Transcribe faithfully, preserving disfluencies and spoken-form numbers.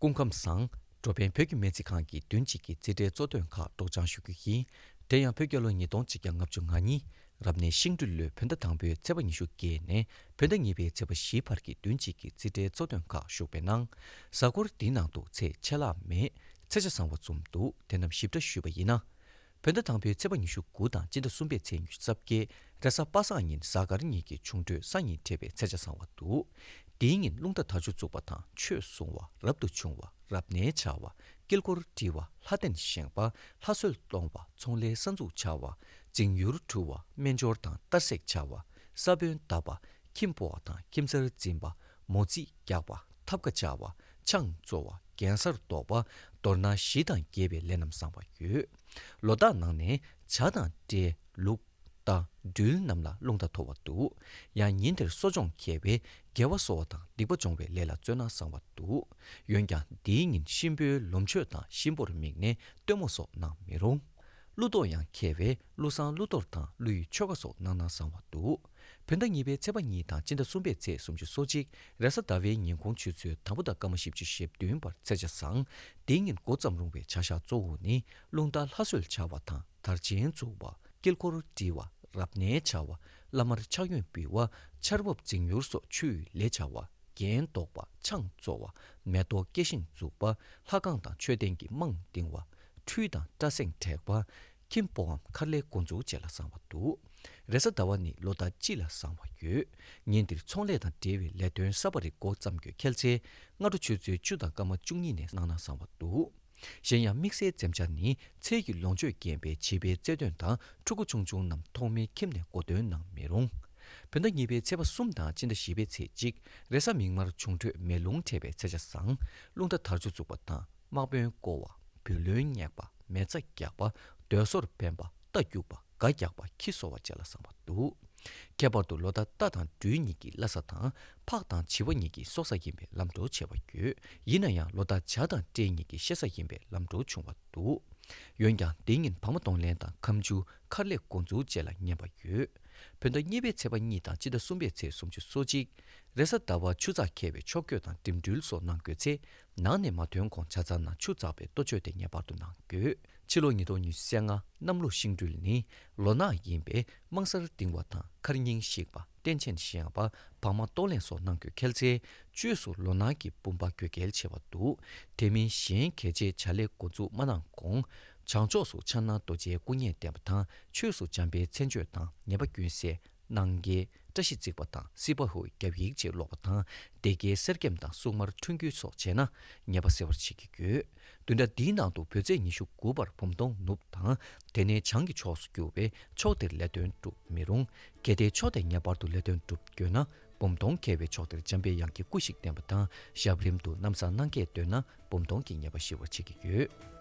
སྐུ་ཁམས་བཟང་། འགྲོ་ཕན་བོད་ཀྱི་སྨན་རྩིས་ཁང་གི་བདུན་གཅིག་གི་རྩིས་ཁྲའི་གཙོ་དོན་ཁག་སྒྲོག་སྦྱང་ཞུ་རྒྱུ་ཡིན། དེ་ཡང་བོད་རྒྱལ་ལོ་ཉིས་སྟོང་གཅིག་བརྒྱ་ལྔ་བཅུ་ང་གཉིས་རབ་གནས་ཤིང་སྦྲུལ་ལོའི་བོད་ཟླ་དང་པོའི་ཚེས་པ་ཉི་ཤུ་བརྒྱད་ནས་བོད་ཟླ་གཉིས་པའི་ཚེས་པ་བཞི་བར་གྱི་བདུན་གཅིག་གི་རྩིས་ཁྲའི་གཙོ་དོན་ཁག་ཞུགས་པའི་ནང་། གཟའ་འཁོར་འདིའི་ནང་དུ་ཚེས་ཆད་ལྷག་མེད། ཚེས་ཆ་བཟང་བ་འཛོམས་འདུག་དེ་རྣམས་ཞིབ་ཕྲ་ཞུས་པ་ཡིན་ན། བོད་ཟླ་དང་པོའི་ཚེས་པ་ཉི་ཤུ་དགུ་དང་སྤྱི་ཟླ་གསུམ་པའི་ཚེས་ཉི་ཤུ་རྩ་བརྒྱད། རེས་གཟའ་པ་སངས་ཉིན་གཟའ་སྐར་གཉིས་ཀྱི་འབྱུང་འཕྲོད་ས་གཉིས་འཕྲད་པའི་ཚེས་ཆ་བཟང་བ་འདུག་དེའི་ཉིན་རླུང་རྟ་དར་ལྕོག་འཛུགས་པ་དང་ཆོས་གསུང་བ། རབ་ཏུ་བྱུང་བ། རབ་གནས་བྱ་བ། དཀྱིལ་འཁོར་འབྲི་བ། ལྷ་རྟེན་བཞེངས་པ། ལྷ་གསོལ་གཏོང་བ། ཚོང་ལས་གསར་འཛུགས་བྱ་བ། རྫིང་ཡུར་འཁྲུ་བ། སྨན་སྦྱོར་དང་གཏར་སྲེག་བྱ་བ། ས་བོན་བཏབ་པ། ཁྱིམ་སྤོ་བ་དང་ཁྱིམ་ཚར་འཛིན་པ། མོ་རྩིས་རྒྱག་པ། ཐབ་ཀ་བཅའ་བ། ཆང་བཙོ་བ། གན་གཟར་འདོགས་པ། མདོར་ན་ཞི་དང་རྒྱས་པའི་ལས་རྣམས་བཟང་བ་ཡོད། ལོ་རྟགས་ནང་ནས་བྱ་དང་སྤྲེལ། ལུག་རྟ། སྦྲུལ་རྣམས་ལ་རླུང་རྟ་མཐོ་བ་འདུག་ཡང་ཉིན་དེར་གསོ་སྦྱོང་མཁས་པས་དགེ་བ་གསོ་བ་དང་སྡིག་པ་སྦྱོང་བའི་ལས་ལ་བརྩོན་ན་བཟང་བ་འདུག་འོན་ཀྱང་འདིའི་ཉིན་གཤིན་པོའི་ལོ་མཆོད་དང་གཤིན་པོར་དམིགས་ནས་སྟོན་མོ་སོགས་གནང་མི་རུང་། ཀླུ་གཏོར་ཡང་མཁས་པས་ཀླུ་བསང་ཀླུ་གཏོར་དང་ཀླུ་ཡི་ཆོ་ག་སོགས་གནང་ན་བཟང་བ་འདུག་བོད་ཟླ་གཉིས་པའི་ཚེས་པ་གཉིས་དང་སྤྱི་ཟླ་གསུམ་པའི་ཚེས་སུམ་ཅུ་སོ་གཅིག་རེས་གཟའ་ཟླ་བའི་ཉིན་གུང་ཆུ་ཚོད་དང་པོ་དང་སྐར་མ་བཞི་བཅུ་ཞེ་བདུན་བར་ཚེས་ཆ་བཟང་། འདིའི་ཉིན་འགོ་བརྩམས་རུང་བའི་བྱ་བཞག་གཙོ་བོ་ནི་རླུང་རྟ་ལྷ་གསོལ་བྱ་བ་དང་དར་ཆེན་འཛུགས་པ། དཀྱིལ་འཁོར་འབྲི་བ། རབ་གནས་བྱ་བ། བླ་མར་ཕྱག་གཡོན་འབུལ་བ། ཆར་འབབ་རྫིང་ཡུར་སོགས་ཆུ་ཡི་ལས་བྱ་བ། གན་འདོགས་པ། ཆང་བཙོ་བ། མེ་ཏོག་སྐྱེ་ཤིང་འཛུགས་པ། ལྷ་ཁང་དང་མཆོད་རྟེན་གྱི་རྨང་བཏིང་བ། ཁྲུས་དང་སྐྲ་སེང་བྲེག་པ། ཁྱིམ་སྤོའམ་མཁར་ལས་འགོ་འཛུགས་བཅས་ལ་བཟང་བ་འདུག་རེས་གཟའ་ཟླ་བ་ནི་ལོ་ཟླ་སྤྱི་ལ་བཟང་བ་ཡོད། ཉིན་འདིར་ཚོང་ལས་དང་འབྲེལ་བའི་ལས་དོན་གསར་པ་རིགས་འགོ་བརྩམ་རྒྱུ་ཁེལ་ཚེ། སྔ་དྲོ་ཆུ་ཚོད་བཅུ་དང་སྐར་མ་བཅུ་གཉིས་ནས་གནང་ན་བཟང་བ་འདུག་གཞན་ཡང་དམིགས་བསལ་འཛེམ་བྱ་ནི་ཚལ་གྱི་ལོངས་སྤྱོད་རྐྱེན་པས་བྱིས་པའི་རྩེད་འདོན་དང་ཕྲུ་གུ་ཆུང་ཆུང་རྣམས་ཐོག་མའི་ཁྱིམ་ནས་འགོ་འདོན་གནང་མི་རུང་། བོད་ཟླ་གཉིས་པའི་ཚེས་པ་གསུམ་དང་སྤྱི་ཟླ་བཞི་པའི་ཚེས་གཅིག་རེས་གཟའ་མིག་དམར་འབྱུང་འཕྲོད་མེ་རླུང་འཕྲད་པའི་ཚེས་ཆ་བཟང་། རླུང་རྟ་དར་ལྕོག་འཛུགས་པ་དང་། དམག་དཔོན་བསྐོར་བ། བུ་ལོན་བསྙེགས་པ། མེ་བཙའ་རྒྱག་པ། སྡོད་སོར་འབེན་པ། རྟ་རྒྱུག་པ། སྒ་རྒྱག་པ། ཁྱི་གསོ་བ་བཅས་ལ་བཟང་བ་འདུག་ཁྱད་པར་དུ་ལོ་ཟླ་རྟ་དང་སྦྲུལ་གཉིས་ཀྱི་བླ་གཟའ་དང་། ཕག་དང་བྱི་བ་གཉིས་ཀྱི་སྲོག་གཟའ་ཡིན་པས་ལམ་འགྲོ་ཆེ་བ་ཡོད། ཡིན་ན་ཡང་ལོ་ཟླ་བྱ་དང་སྤྲེལ་གཉིས་ཀྱི་གཤེད་གཟའ་ཡིན་པས་ལམ་འགྲོ་ཆུང་བ་འདུག་འོན་ཀྱང་འདི་ཉིན་བག་མ་གཏོང་ལེན་དང་ཁམ་ཆུ། མཁར་ལས་འགོ་འཛུགས་བཅས་ལ་ངན་པ་ཡོད། བོད་ཟླ་གཉིས་པའི་ཚེས་པ་གཉིས་དང་སྤྱི་ཟླ་གསུམ་པའི་ཚེས་སུམ་ཅུ་སོ་གཅིག་རེས་གཟའ་ཟླ་བ་ཆུ་ཚགས་འཁེལ་བའི་ཕྱོགས་བསྐྱོད་དང་འགྲིམ་འགྲུལ་སོགས་གནང་དགོས་ཚེ། ནང་ནས་མ་ཐོན་གོང་ཇ་ཚ་ནང་ཆུ་འཛག་པའི་ལྟོ་མཆོད་དེ་ངེས་པར་དུ་གནང་དགོས། ཕྱི་ལོ་ཉིས་སྟོང་ཉི་ཤུ་རྩ་ལྔ་གནམ་ལོ་ཤིང་སྦྲུལ་ནི་ལོ་ནག་ཡིན་པས་དམངས་སར་ལྡིང་བ་དང་མཁར་རྙིང་བཤིག་པ། རྟེན་ཆེན་བཞེངས་པ། བག་མ་གཏོང་ལེན་སོགས་གནང་དགོས་ཁེལ་ཚེ། བཅོས་སུ་ལོ་ནག་གི་བུམ་པ་དགོས་གལ་ཆེ་བ་འདུག་དེ་མིན་གཞན་གལ་ཆེའི་བྱ་ལས་འགོ་འཛུགས་མ་གནང་གོང་། བྱང་ཕྱོགས་སུ་ཕྱག་ན་རྡོ་རྗེའི་སྐུ་བརྙན་བསྟན་པ་དང་ཆོས་སུ་འཇམ་པའི་མཚན་བརྗོད་དང་ཉན་པ་ཀུན་གསལ། གནང་གལ། བཀྲ་ཤིས་བརྩེགས་པ་དང་སྲིད་པ་ཧུའི་རྒྱབ་ཡིག་ཅེས་ཀློག་པ་དང་སྡེ་དགེའི་གསེར་སྐྱེམས་དང་སྲུང་མར་འཁྲུན་སྐུལ་སོགས་བྱས་ན་ཉེས་པ་སེལ་བར་བྱེད་ཀྱི་ཡོད། བདུན་ཕྲག་འདིའི་ནང་དུ་བོད་ཚེས་ཉི་ཤུ་དགུ་བར་བུམ་སྟོང་ནུབ་དང་དེ་ནས་བྱང་གི་ཕྱོགས་སུ་རྒྱུ་བས་ཕྱོགས་དེར་ལས་དོན་སྒྲུབ་མི་རུང་། གལ་ཏེ་ཕྱོགས་དེར་ངེས་པར་དུ་ལས་དོན་སྒྲུབ་དགོས་ན་བུམ་སྟོང་འཁེལ་བའི་ཕྱོགས་དེར་འཇམ་པའི་དབྱངས་ཀྱི་སྐུ་ཞིག་བསྟན་པ་དང་ཞབས་རིམ་དུ་གནམ་བཟང་གནང་གལ་འདོད་ན་བུམ་སྟོང་གི་ཉེས་པ་ཞི་བར་བྱེད་ཀྱི་ཡོད།